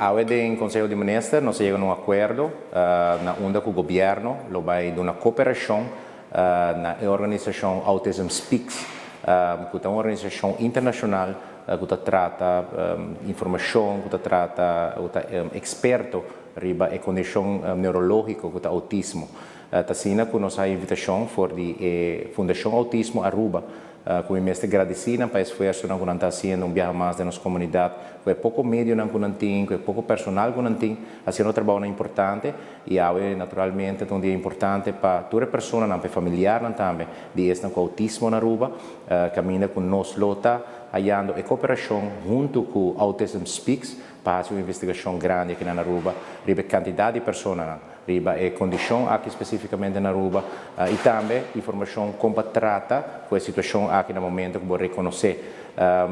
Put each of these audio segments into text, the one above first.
Awe den Conseho di Minister nos a yega na un acuerdo na unda cu gobierno lo bay duna cooperacion na e organisacion Autism Speaks, cu ta un organisacion internacional cu ta trata informacion, cu ta trata, cu ta experto riba e condicion neurologico cu ta autismo. Ta asina cu nos a haya invitacion for di e Fundacion Autismo Aruba, cu mi mester gradici nan pa esfuersonan cu nan ta haciendo un biaha mas den nos comunidad, cu e poco medionan cu nan tin, cu e poco personal cu nan tin, haciendo trabounan importante. Y awe naturalmente ta un dia importante pa tur e personanan, pa e familiarnan tambe di esnan cu autismo na Aruba, caminda cu nos lo ta hayando e cooperacion hunto cu Autism Speaks pa haci un investigacion grandi aki na Aruba riba e cantidad di personanan, riba e condicion aki specificamente na Aruba y tambe informacion con pa trata cu e situacion aki na momento cu bo reconoce.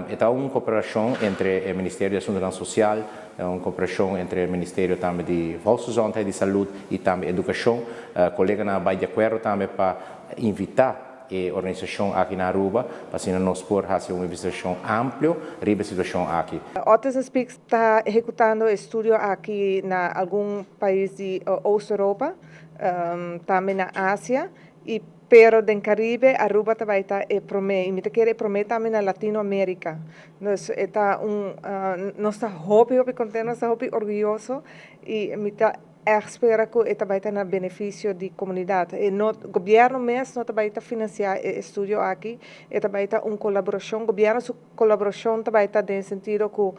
E ta un cooperacion entre e Ministerio di Asuntonan Social, un cooperacion entre e Ministerio tambe di Volksgezondheid, di Salud y tambe Educacion. Coleganan a bay di acuerdo tambe pa invita e organisacion aki na Aruba, pa asina nos por haci un investigacion amplio riba e situacion aki. Autism Speaks ta ehecutando estudio aki na algun pais di Oost-Europa, tambe na Asia, y pero den Caribe Aruba ta bay ta e prome, y mi ta kere e prome tambe na Latinoamerica. Dus e ta un, nos ta hopi hopi contento, nos ta hopi orguyoso y mi ta echt spera cu e ta bay ta na beneficio di comunidad. E no, gobierno mes no ta bay ta financia e estudio aki, e ta bay ta un colaboracion, gobierno su colaboracion ta bay ta den sentido cu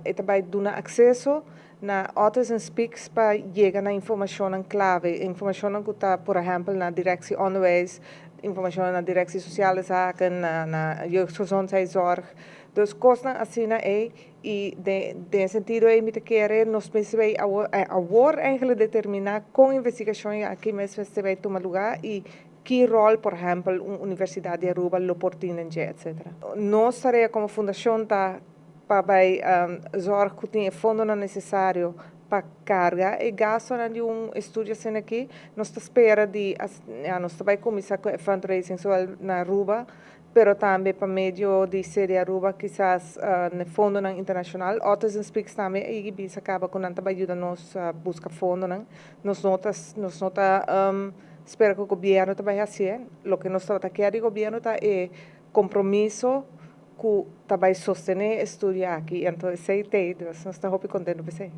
e ta bay duna acceso na Autism Speaks pa yega na informacionnan clave, informacionnan cu ta, por ehempel, na Directie Onderwijs, informacionnan na Directie Sociale Zaken, na Jeugdgezondheidszorg. Dus cosnan asina ey y den sentido ey mi ta kere nos mester bay awor eigenlijk determina con investigacion aki mes mester bay tuma lugar y ki rol, por ehempel, un Universidad di Aruba lo por tin den dje, etcetera. Nos tarea como fundacion ta pa bay zorg cu tin e fondonan necesario pa carga e gastonan di un estudio asina aki. Nos ta spera di, ja, nos ta bay cuminsa cu e fundraising zowel na Aruba, pero tambe pa medio di Sede Aruba, kisas na fondonan internacional. Autism Speaks tambe a bisa caba cu nan ta bay yuda nos busca fondonan. Nos no ta spera cu gobierno ta bay haci. Loke nos ta kier di gobierno ta e compromiso cu ta bay sostene e estudio aki. Anto, esey ta, nos ta hopi contento cu esey.